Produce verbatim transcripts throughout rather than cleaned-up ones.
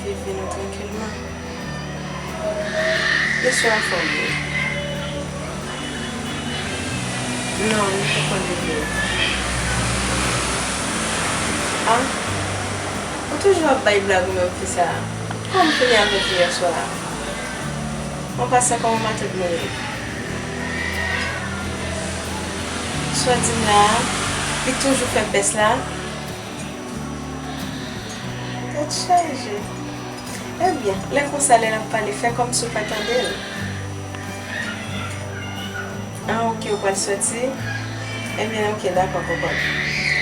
Leve nou trankilman. Mesye anfòm wi. Non, li poko leve. Ah? Ou toujou ap bay blag ou menm fi sa. Kòman w fini avèk li yèswa a? An pasan, kòman matant mwen ye? Sa w di m la a, li toujou fè pès la? Tèt chaje. Ebyen, lè konsa, lè l ap pale, fè kòmsi w pa tande l. Ah, ok, ou pral soti? Ebyen, ok, dakò, kòkòt.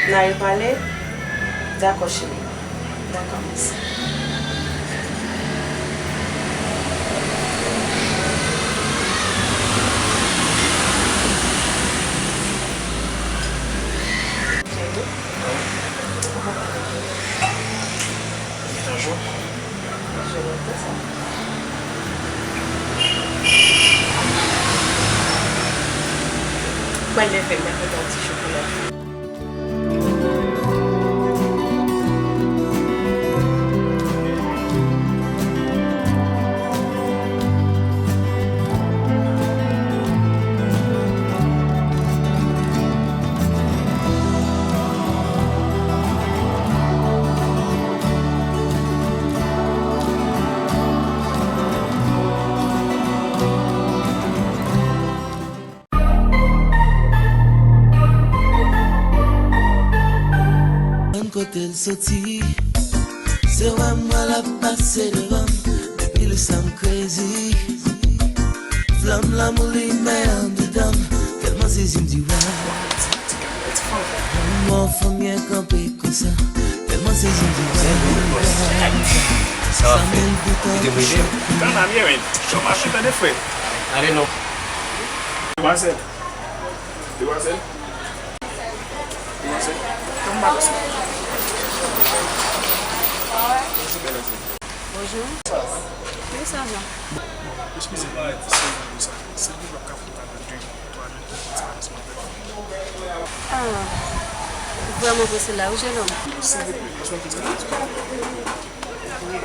N a repale? Dakò, cheri. Dakò, mèsi. Cheri. Bonjou. Bonjou, kisa? Mwen leve, mwen pote yon ti chokola. Konn kote l soti. Se wè m wè l ap pase devan m. Depi lè sa m crazy. Flanm lanmou limen anndedan m. Tèlman sezi m di wè. Mwen fanm byen kanpe konsa. Tèlman sezi m di wè. Sa w ap fè? Kite m rele w. Tann a byen, men. Jan w mache, tande, frè. Ale non. Demwazèl. Demwazèl. Demwazèl. Kòman madanm sa? Bonjou. Wi, sa va. Eskize m, men, se pou sa. Silvouplè, w ka fè m de twa minit pou m ti pale sou madanm? Ah, ou vrèman prese la, wi, jennonm? Silvouplè, pasè m te di.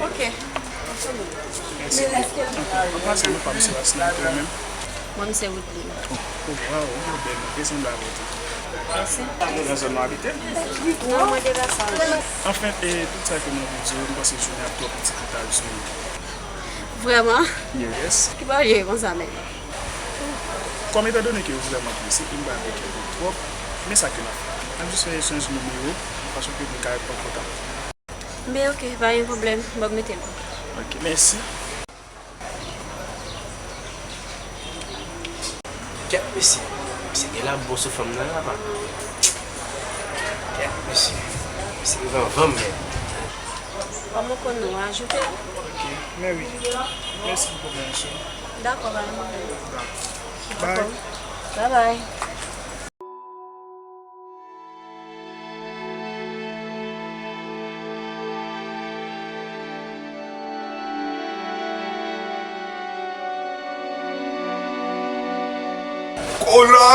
Ok. Mèsi. Anpase, non pa m se Aslan, e ou menm? Mwen, m se Woodline. Oh, oh, waw, ou bèl, ou bèl, ou sanble avè w tou. Mèsi. Nan zòn nou abite? Non, mwen deja sa. Anfen, e, tout sa ke mwen pou di w, m panse jounen ap twò piti pou ta di w. Vrèman? Yes. Ki bagay konsa menm? Kòm etandone ke ou vrèman prese, e m pa vle ke ou twòp, men sa ke n ap fè. N ap jis fè echanj nimewo, paske m ka reponn kontak ou. Men ok, pa gen pwoblèm, ban m mete l. Ok, mèsi. Kèt mesye, mesye gen la bon sou fanm nan la pa. Kèt mesye, mesye vanvanm menm. Kòm ou konn nou ajoute. Ok, men wi. Mèsi pou konpreyansyon. Dakò, pa gen pwoblèm. Dakò. Bye. Bye bye. Kolò!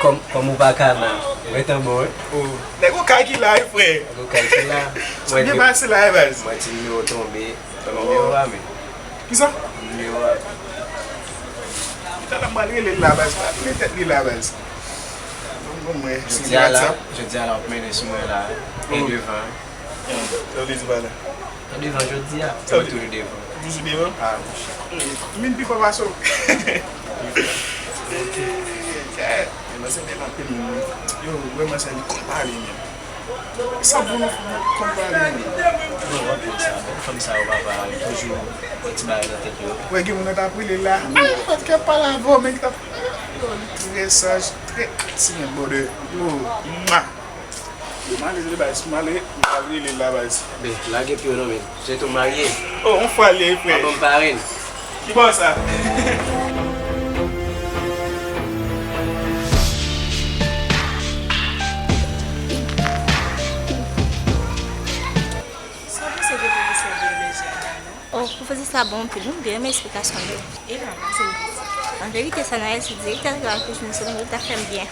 Kòm, kòm ou pa ka la, ou ret anba w, wi. Oh, nèg ou kay ki la, wi, frè. Nèg ou kay ki la. Mwen byen pase la, wi, baz. Mwen ti nimewo tonbe. Nimewo a, men. Kisa? Nimewo a. Talè m pral rele l la, baz. Pa plen tèt li la, baz. Bon, bon, mwen, si jodi a la, jodi a la, w ap mennen sou mwen la. E devan. Sa w te di pa la? E devan jodi a. Sa w te di? Mwen toujou devan. Toujou devan? Ah, monchè. Vin pi fò pase w. Ok. Kè, men se bèl anpil, men. Yo, vrèman, se li konpare, men. Sa bon nan fanm nan ki konn pale menm. Bon, w ap wè sa. Bon, fanm sa yo papa yo toujou yon ti bagay nan tèt yo. Wè gen moun nan t ap rele la. Ay, pa t ka pale avè w, men ki t ap. Yo, li trè saj, trè ti men bòdè. Yo, mwa. Yo, m ale, baz, m ale, m al rele l la, baz. Ben, lage pye w non, men. Swete w marye. Oh, on fwa l ye, frè. Papa m parenn. Ki bò sa? Sa w panse de pwofesè biyoloji a la, non? Oh, pwofesè sa bon anpil, wi, m byen renmen esplikasyon l yo. E la, m panse li piti. An verite, sa Naël se direktè lakòl pou jwenn sou nou, li ta fè m byen.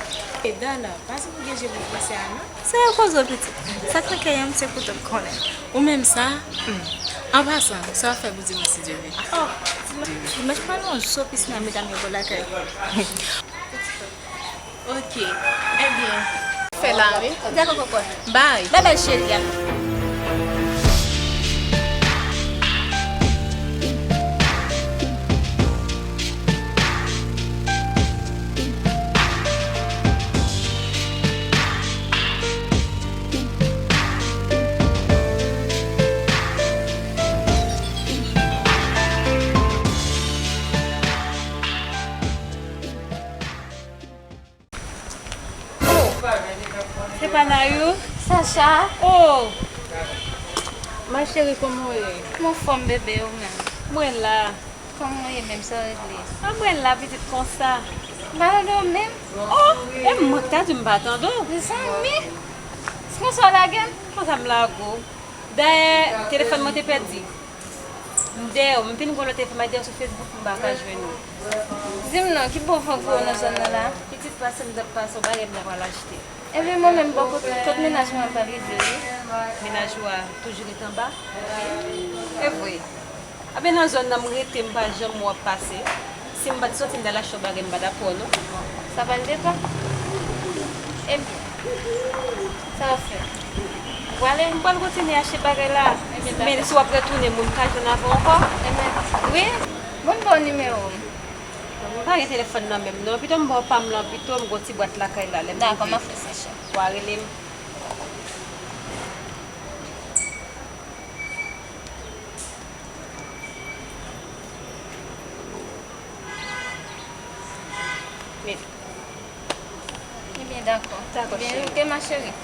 Dana, pa di m ou gen je pou fransè a non. Sa yo koze w pitit. Sa k nan kè yon m se pou tout konnen. Ou menm sa? Hmm. An pasan, sa w ap fè pou dimanch si Dye vle? Oh, dimanch, dimanch pral yon jou sou pisin nan medam yo bò lakay. Ok. Ebyen. Fè la, wi. Dakò, kòkòt. Bye. Bye bye, cheri a. Oh, se pa Nayou? Sacha. Oh, ma chérie, kòman w ye? M anfòm, bebe, ou menm? Mwen la. Kòman w ye menm, sa w regle? A, mwen la, pitit, konsa. M pa tande w menm. Oh, e mwen k ta di m pa tande w. Mezanmi, se konsa w lage m? Konsa m lage w. Dayè, telefòn mwen te pèdi. M dèyè w, m vin gwo lòt enfòmasyon sou Facebook, m pa ka jwenn ou. Di m non, ki bò van voye w nan zòn nan la? Pitit, pase m t ap pase w, bagay m la pral achte. Ebyen, mwen menm, bò kote, kot mennaj mwen ap pral rive, wi. Mennaj ou a toujou ret anba? Wi. E vre. Ebyen, nan zòn nan m rete, m pa janm wè w ap pase. Si m pa t soti, m t al achte yon bagay, m pa t ap wè w, non. Sa pral depann. Ebyen, sa w ap fè? Ou prale? M pral kontinye achte bagay la. Ebyen, men si w ap retounen, moun ka jwenn avè w ankò. Ebyen, wi. Bon, m ba w nimewo m. M pa gen telefòn nan men m, non. Pito m ba w pa m lan, pito m gon ti bwat lakay la. Lè m rive, w a rele m. Ebyen, dakò. Dakò, cheri. Ebyen, ok, ma chérie.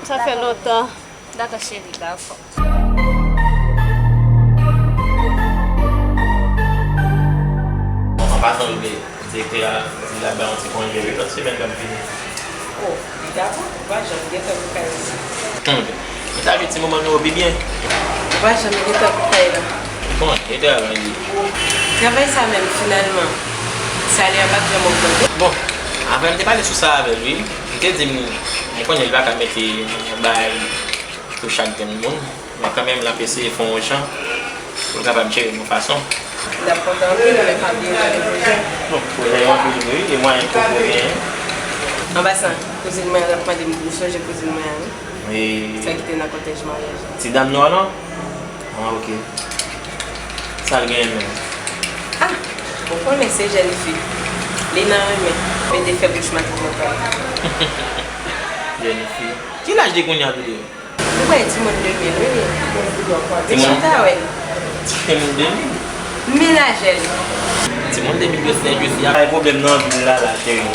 Sa fè lontan. Dakò, cheri. Dakò. An pasan, yo te Direktè a di l ap bay yon ti konje, wi, lòt semèn l ap vini. Oh, li dakò, ou pa janm gen tan pou kay la. Tande, mwen ta vle ti moman nou yo pi byen. Ou pa janm gen tan pou kay la. Bon, e travay li? Travay sa menm, finalman, salè a p ap janm ogmante. Bon, avan m te pale sou sa avè l, wi. Li te di m, mwen konnen li pa ka mete bay pou chak grenn moun. Men kanmenm, l ap eseye fè yon jan pou l kapab jere m yon fason. L ap kontan anpil, men pa bliye gen pwojè. Bon, pwojè yo anpil vre, wi, e mwayen ke w genyen. An pasan, kouzin mwen an t ap mande m pou m sonje kouzin mwen an, wi. E sa ki te nan kòtèj maryaj la. Ti dam nwa lan? Ah, ok. Sa l genyen menm? Ah, ou konnen se jèn fi. Li nan renmen. Men te fè bouch mwen tou kontan. Jèn fi. Ki laj li kounye a, tou de yo? Ou wè timoun de mil, wi. Timoun? Chita, wè. Timoun de mil? Menajè li. Timoun de mil yo se enjistis. Y ap bay pwoblèm nan vil la, la, cheri.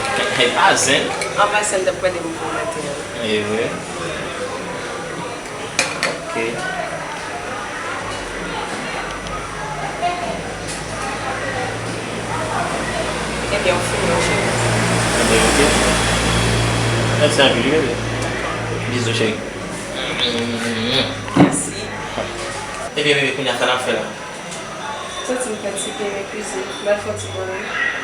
E pa zen. An pasan, m t ap mande m pou maten an. E vre. Ok. Ebyen, ou fini, mon cheri. Ebyen, ok. Mèsi anpil, wi, bebe. Bizou, cheri. Mèsi. Ebyen, bebe, kounye a, sa n ap fè la? Santi m fatike, men kouzen, m al fè yon ti bwè, wi.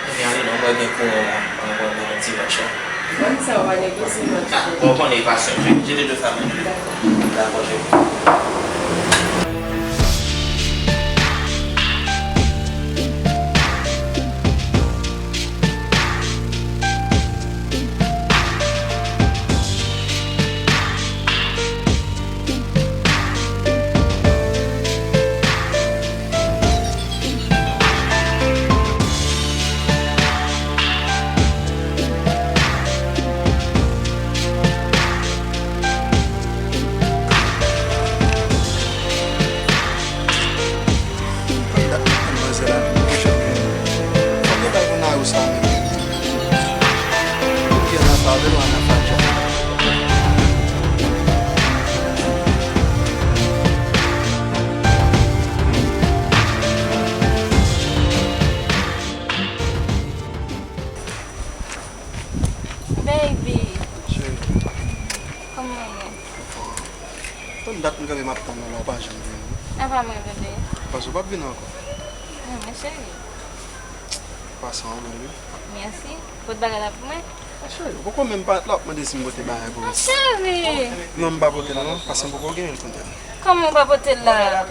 Ebyen, ale non, m wè gen kouran la, m al bwè yon ti matcha. Ban m sa, w a negosye, m al fè. Bon, ou konnen, e pasyon, je, je te de sa menm. Dakò. Dakò, cheri. Konn dat m ap tann manzè la vin, monchè, men fòk yo bay pou Nayou sa menm. Ou vye Nafa, ou vle lwa Nafa, djòl. Baby. Cheri. Kòman w ye? Konn dat m kanpe m ap tann ou la, ou pa janm vini. Apa mwen, bebe? Paske ou p ap vini ankò. Non, men cheri. Pase anpil, wi. Mèsi. Pote bagay la pou mwen. Cheri, ou poko menm parèt la, w ap mande si m pote bagay pou ou. Cheri! Non, m pa pote l non, paske m poko genyen l kounye a. Kòman ou pa pote l la?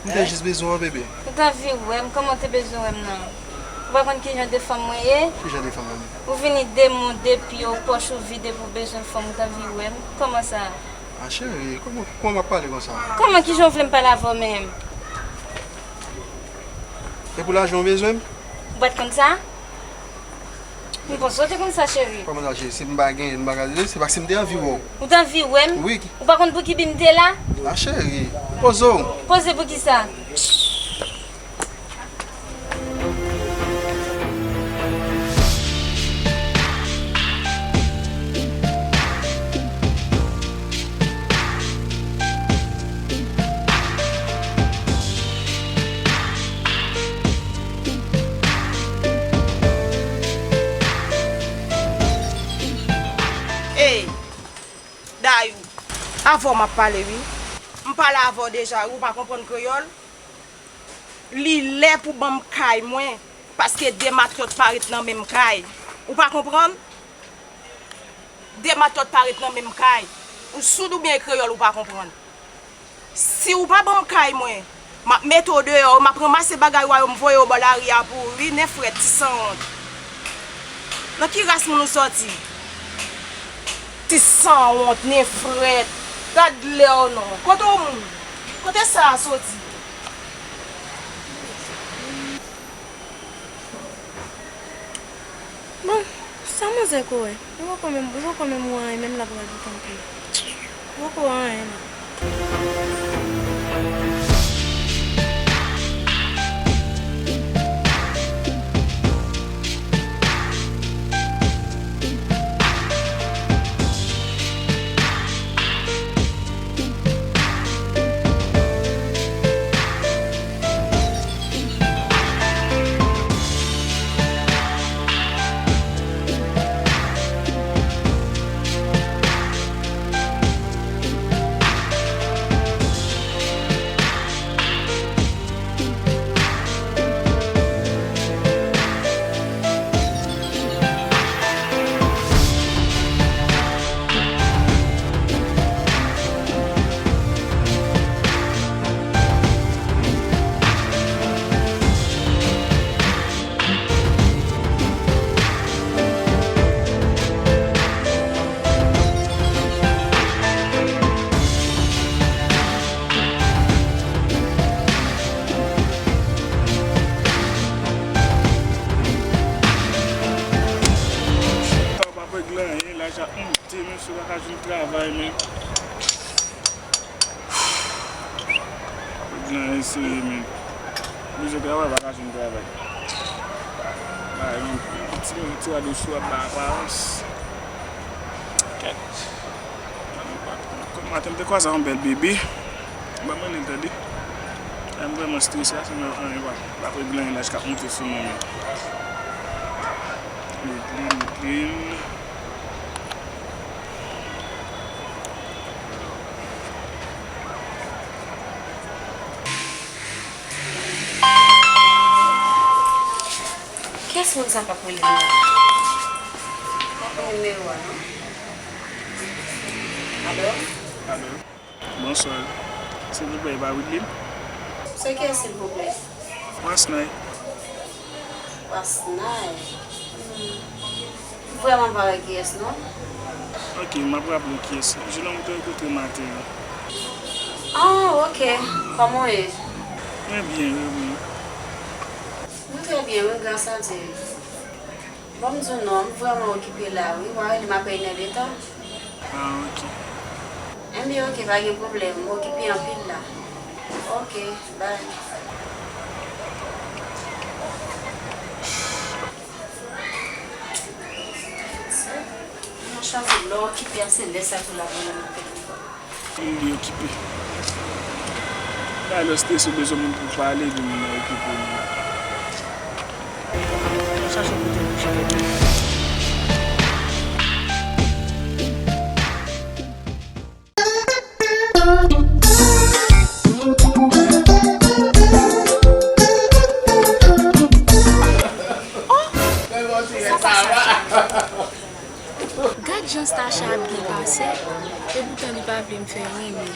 M te jis bezwen w, bebe. Ou t anvi wè m? Kòman w te bezwen wè m nan? Ou pa konn ki jan de fanm mwen ye? Ki jan de fanm ou ye? Ou vini de men w, de pye w, pòch ou vide pou w bezwen fanm, ou t anvi wè m? Kòman sa? A, cheri, kòman, kòman w ap pale konsa? Kòman, ki jan w vle m pale avè w menm? E pou lajan w bezwen m? Ou pa t konn sa? M panse w te konn sa, cheri. Kòman sa, cheri? Si m pa genyen, m pa ka di, se paske m te anvi wè w. Ou te anvi wè m? Wi. Ou pa konn pou ki bi m te la? A, cheri, poze w. Poze pou ki sa? Ey, Dayou, avè w m ap pale, wi. M pale avè w deja, wi, ou pa konprann kreyòl. Li lè pou ban m kay mwen, paske de matyòt pa ret nan menm kay. Ou pa konprann? De matyòt pa ret nan menm kay. Ou soud oubyen e kreyòl ou pa konprann? Si w pa ban m kay mwen, m ap mete w deyò, m ap ranmase bagay ou a yo, m voye w bò lari a pou ou, wi, nenfrèt, ti sanwont. Nan ki ras moun ou sòti? Ti sanwont, nenfrèt. Gad lè w non. Kote w moun? Kote sa a soti? Bon, sa manzè ko wè? Li poko menm, li poko menm wè anyen, menm l ap radote anpil. Li poko wè anyen non. Chita w p ap regle anyen, laj ap monte, men si w pa ka jwenn travay, men. Gen anyen serye, men. Bezwen travay, pa ka jwenn travay. Bay yon ti, ti rad sou ap bay aparans. Kèt. Kòm maten, m te kwaze yon bèl bebe. Ban mwen li tande. M vrèman strese, a se mwen anyen pa, pa regle anyen, laj k ap monte sou mwen, men. Regle, regle. Kiyès moun sa k ap rele m nan? Pa konn nimewo a, non. Alo? Alo? Bonswa. Silvouplè, e pa Widlin? Se kiyès, silvouplè? Wasnay. Wasnay? Hmm. M vrèman pa wè kiyès, non. Ok, m ap raple w kiyès. Jenòm ou te rankontre maten an. Ah, ok. Kòman w ye? Mwen byen, wi, wi. Mwen trè byen, wi, gras a Dye. Bon, m di w non, m vrèman okipe la, wi. W a rele m apre inèdtan. Ah, ok. Enben, ok, pa gen pwoblèm. M okipe anpil la. Ok, bye. Mwen chanje lè w okipe a, se lè sa tou la pou mwen nan telefòn. Moun li okipe. Bay lè w strese, w bezwen moun pou w pale, epi moun nan okipe menm. Chache yon kote pou w chita. Oh! Sa pa sa. Gad jan Stacha ap byen pase, epoutan li pa vle m fè renmen.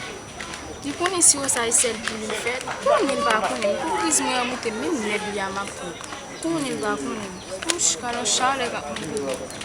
Li konnen si Rosa e sèl pou li fèt, konnen l pa konnen, pou kriz mwen an moute menm lè biyè a m ap pran. Konnen l pa konnen. Wouch, gad yon chalè k ap monte.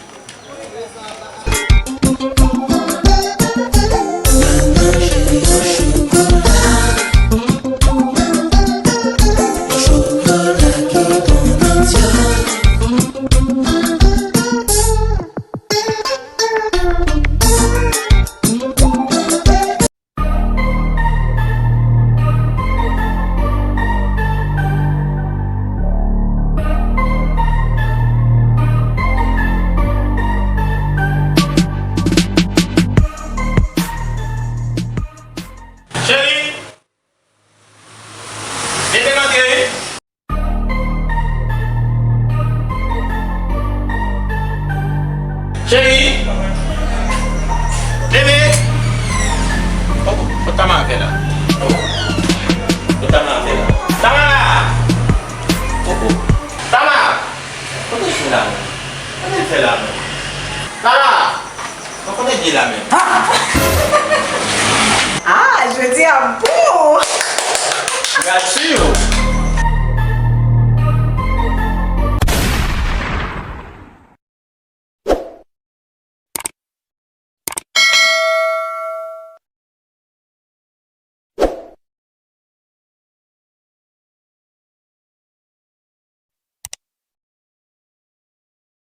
Cheri! Bebe m antre wi. Cheri! Bebe! Oh, oh, oh, Tamara fè la. Oh, oh, Tamara fè la. Tamara! Oh, oh. Tamara! Kote l fè la menm? Kote l fè la menm? Tamara! Mwen konnen byen la menm. Ah, jodi a bon! Gad fi yo!